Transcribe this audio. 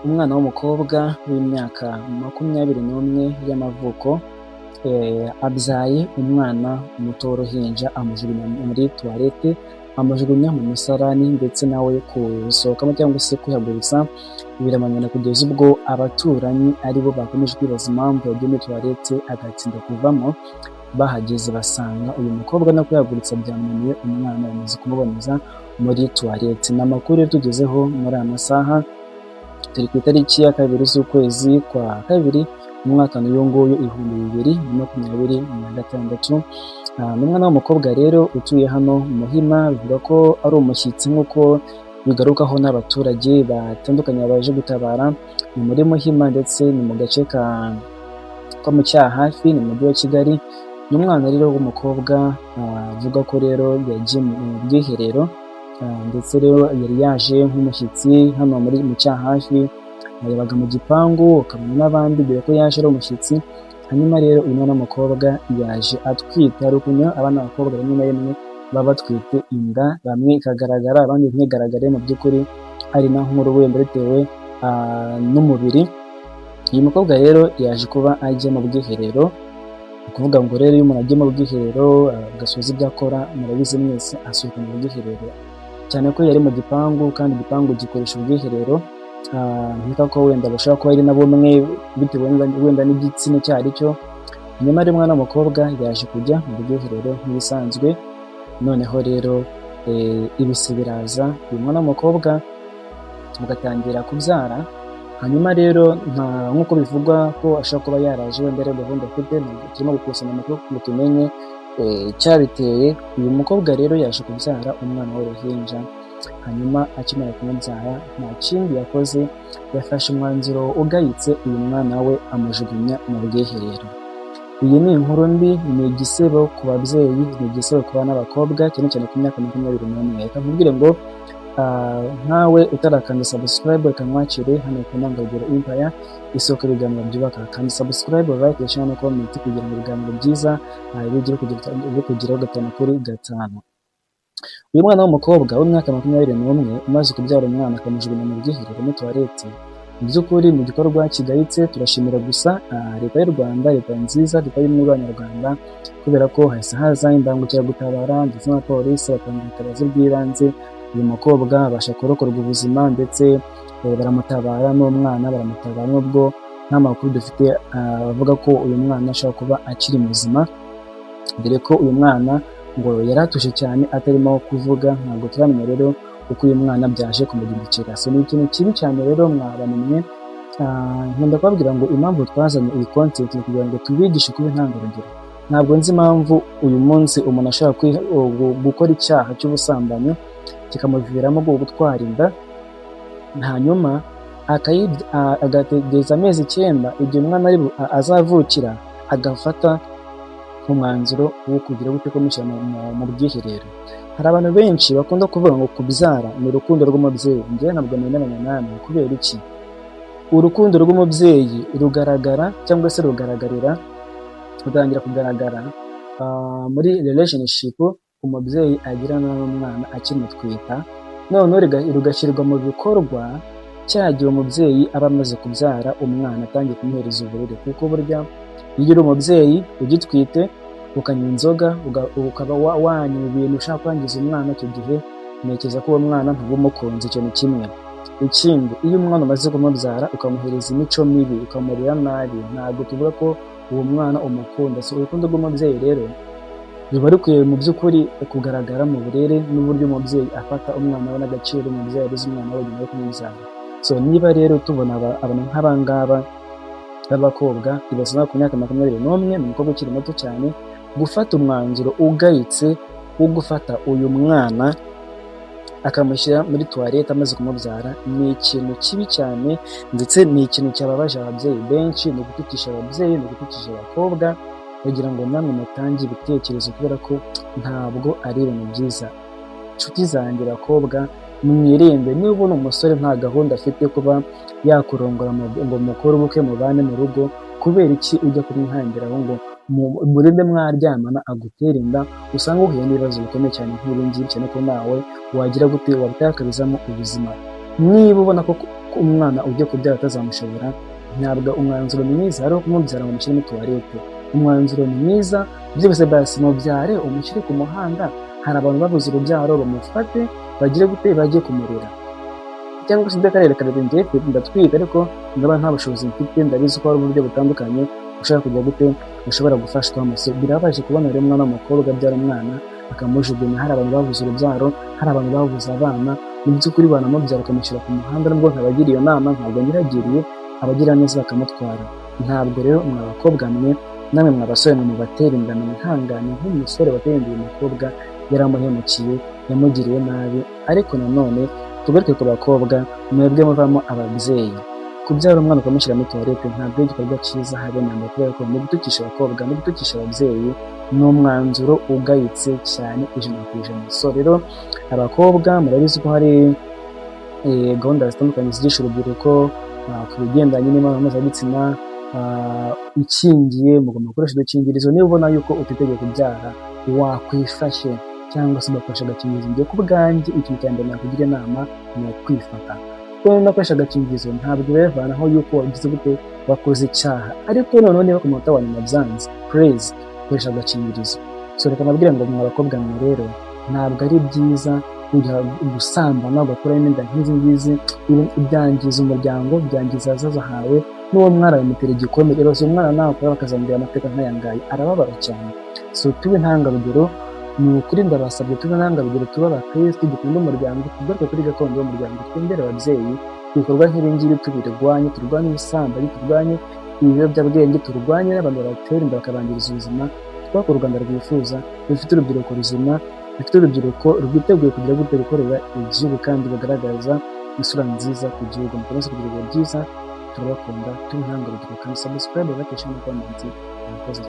Umwana w'umukobwa w'imyaka 21 y'amavuko abyaye umwana muto w'uruhinja, amujugunya muri toilette, amujugunya mu musarani, ndetse nawe kuwusohokamo cyangwa se kwihagurutsa biramunanira, kugeza ubwo abaturanyi aribo bakomeje kwibaza impamvu yagiye muri toilette agatinda kuvamo. Bahageze basanga uyu mukobwa no kwihagurutsa byamunaniye, umwana bamaze kumuboneza muri toilette. Ni amakuru rero tugezeho muri aya masaha, turi ku itariki ya 2 z'ukwezi kwa kabiri, umwaka n'uyu nguyu 2026. Ni umwana w'umukobwa rero utuye hano Muhima, bivuga ko ari umushyitsi nk'uko bigarukaho n'abaturage batandukanye baje gutabara. Ni muri Muhima, ndetse ni mu gace ka ko mu Cyahafi, ni mu mujyi wa Kigali. Ni umwana rero w'umukobwa avuga ko rero yagiye mu bwiherero, ndetse rero yari yaje nk'umushyitsi hano muri mu Cyahafi, yabaga mu gipangu akabana n'abandi, dore ko yaje ari umushyitsi. Hanyuma rero uyu mwana w'umukobwa yaje atwite. Hari ukuntu abana b'abakobwa rimwe na rimwe baba batwite inda, bamwe ikagaragara, abandi ntigaragare, mu by'ukuri ari na nkuru wenda bitewe n'umubiri. Uyu mukobwa rero yaje kuba ajya mu bwiherero. Ni ukuvuga ngo rero iyo umuntu agiye mu bwiherero agasoza ibyo akora, murabizi mwese, asohoka mu bwiherero, cyane ko yari mu gipangu kandi igipangu gikoresha ubwiherero. Nkeka ko wenda bashobora kuba ari na bumwe bitewe wenda n'igitsina icyo ari cyo. Nyuma rero umwana w'umukobwa yaje kujya mu bwiherero nk'ibisanzwe, noneho rero ibise biraza, uyu mwana w'umukobwa agatangira kubyara. Hanyuma rero nta nk'uko bivugwa ko ashobora kuba yaraje wenda ari gahunda afite, turimo gukusanya amakuru ngo tumenye icyabiteye. Uyu mukobwa rero yaje kubyara umwana w'uruhinja, hanyuma akimara kumubyara nta kindi yakoze, yafashe umwanzuro ugayitse, uyu mwana we amujugunya mu bwiherero. Iyi ni inkuru mbi, ni igisebo ku babyeyi, ni igisebo ku bana b'abakobwa, cyane cyane ku myaka 21. Reka nkubwire ngo nkawe utarakanda subscribe, reka nkwakire hano ku Ntangarugero Empire, isoko ibiganiro byubaka. Kandi subscribe, like, share no comment kugira ngo ibiganiro byiza bijye bikugeraho gatanu kuri gatanu. Uyu mwana w'umukobwa w'imyaka 21 umaze kubyara umwana akamujugunya mu bwiherero, muri toilette, mu by'ukuri ni igikorwa kigayitse. Turashimira gusa Leta y'u Rwanda, leta nziza, leta y'ubumwe bw'Abanyarwanda, kubera ko hahise haza imbangukiragutabara ndetse n'abapolisi batanga ubutabazi bw'ibanze. Uyu mukobwa abasha kurokorwa ubuzima, ndetse baramutabara n'umwana baramutabara, nubwo nta makuru dufite avuga ko uyu mwana ashobora kuba akiri muzima, dore ko uyu mwana ngo yari atuje cyane atarimo kuvuga. Ntabwo turamenya rero uko uyu mwana byaje kumugendekera. So ni ikintu kibi cyane rero mwabamenye. Nkunda kubabwira ngo impamvu twazanye iyi content ni kugira ngo tubigishe kuba intangarugero. Ntabwo nzi impamvu uyu munsi umuntu ashobora gukora icyaha cy'ubusambanyi kikamuviramo gutwara inda, hanyuma agategereza amezi 9 igihe umwana azavukira, agafata umwanzuro wo kugira gute, kumushyira mu bwiherero. Hari abantu benshi bakunda kuvuga ngo kubyara ni urukundo rw'umubyeyi. Njyewe ntabwo nemeranya namwe. Kubera iki? Urukundo rw'umubyeyi rugaragara cyangwa se rugaragarira, rutangira kugaragara muri relationship umubyeyi agirana n'umwana akimutwita, noneho rugashyirwa mu bikorwa cya gihe umubyeyi aba amaze kubyara umwana, atangiye kumuhereza uburere. Kuko burya iyo uri umubyeyi ugitwite, ukanywa inzoga, ukaba wanywa ibintu ushaka kwangiza umwana, icyo gihe ntekereza ko uwo mwana ntuba umukunze. Icyo ni kimwe. Ikindi, iyo umwana umaze kumubyara ukamuhereza imico mibi, ukamurera nabi, ntabwo tuvuga ko uwo mwana umukunda. So urukundo rw'umubyeyi rero ruba rukwiye mu by'ukuri kugaragara mu burere n'uburyo umubyeyi afata umwana we n'agaciro umubyeyi areze umwana we nyuma yo kumubyara. So niba rero tubona abantu nk'aba ngaba b'abakobwa, ibaza ku myaka 21, ni umukobwa ukiri muto cyane, gufata umwanzuro ugayitse wo gufata uyu mwana akamushyira muri toilette amaze kumubyara, ni ikintu kibi cyane, ndetse ni ikintu cyababaje ababyeyi benshi, ni ugutukisha ababyeyi, ni ugutukisha abakobwa. Kugira ngo namwe mutange ibitekerezo, kubera ko ntabwo ari ibintu byiza. Inshuti zanjye bakobwa, mwirinde. Niba ubona umusore nta gahunda afite yo kuba yakurongora ngo mukore ubukwe, mubane mu rugo, kubera iki ujya kumwihambiraho ngo murinde mwaryamana agutere inda, usanga uhuye n'ibibazo bikomeye cyane nk'ibi ngibi, cyane ko nawe wagira gute, wabitakarizamo ubuzima? Niba ubona ko ko umwana ujya kubyara atazamushobora, ntabwo umwanzuro mwiza ari uwo kumubyara ngo umushyire muri toilette. Umwanzuro mwiza byose, basi mubyare umushyire ku muhanda. Hari abantu babuze urubyaro, bamufate bagire gute, bajye kumurera, cyangwa se by'akarere karere. Njye ndatwite ariko ndaba nta bushobozi mfite. Ndabizi ko hari uburyo butandukanye ushobora kujya gute, ushobora gufashwamo. So birababaje kubona rero umwana w'umukobwa abyara umwana akamujugunya. Hari abantu babuze urubyaro, hari abantu babuze abana. Mu by'ukuri banamubyara ukamushyira ku muhanda, nubwo ntabagira iyo nama, ntabwo nyiragiriye, abagira neza bakamutwara. Ntabwo rero mwa bakobwa mwe, namwe mwa basore mwe mubatera inda, mwihangane. Nk'umusore wateye inda uyu mukobwa, yaramuhemukiye, yamugiriye nabi. Ariko nanone tugaruke ku bakobwa, mwebwe muvamo ababyeyi, kubyara umwana ukamushyira muri toilette ntabwo ari igikorwa cyiza habe namba, kubera ko mu gutukisha abakobwa no gutukisha ababyeyi ni umwanzuro ugayitse cyane 100%. So rero abakobwa, murabizi ko hari gahunda zitandukanye zigisha urubyiruko ku bigendanye n'imibonano mpuzabitsina ikingiye. Mugomba gukoresha udukingirizo. Niba ubona yuko utiteguye kubyara, wakwifashe cyangwa se ugakoresha agakingirizo. Njye ku bwanjye, ikintu cya mbere nakugira inama ni ukwifata, kuko nakoresha agakingirizo ntabwo bivanaho yuko wagize gute, wakoze icyaha. Ariko noneho niba ku munota wa nyuma byanze, please koresha agakingirizo. So reka nabwire ngo mwa bakobwa mwe rero, ntabwo ari byiza kujya gusambana ugakuramo inda nk'izi ngizi. Byangiza umuryango, byangiza ahazaza hawe, n'uwo mwana bimutera igikomere. Ibaze umwana nawe akora bakazamubwira amateka nk'aya ngaya, arababara cyane. So tube intangarugero, ni ukuri ndabasabye, tube intangarugero, tube abakirisitu, dukunde umuryango, tugaruke kuri gakondo y'umuryango, twongere ababyeyi. Ibikorwa nk'ibi ngibi tubirwanye, turwanye ubusambanyi, turwanye ibiyobyabwenge, turwanye n'abantu babatera inda bakabangiriza ubuzima. Twubake u Rwanda rwifuza, rufite urubyiruko ruzima, rufite urubyiruko rwiteguye kugira gute, gukorera igihugu kandi rugaragaza isura nziza ku gihugu. Mukomeze kugira ibihe byiza, turabakunda, tube intangarugero kandi subscribe, like, share na comment. Murakoze.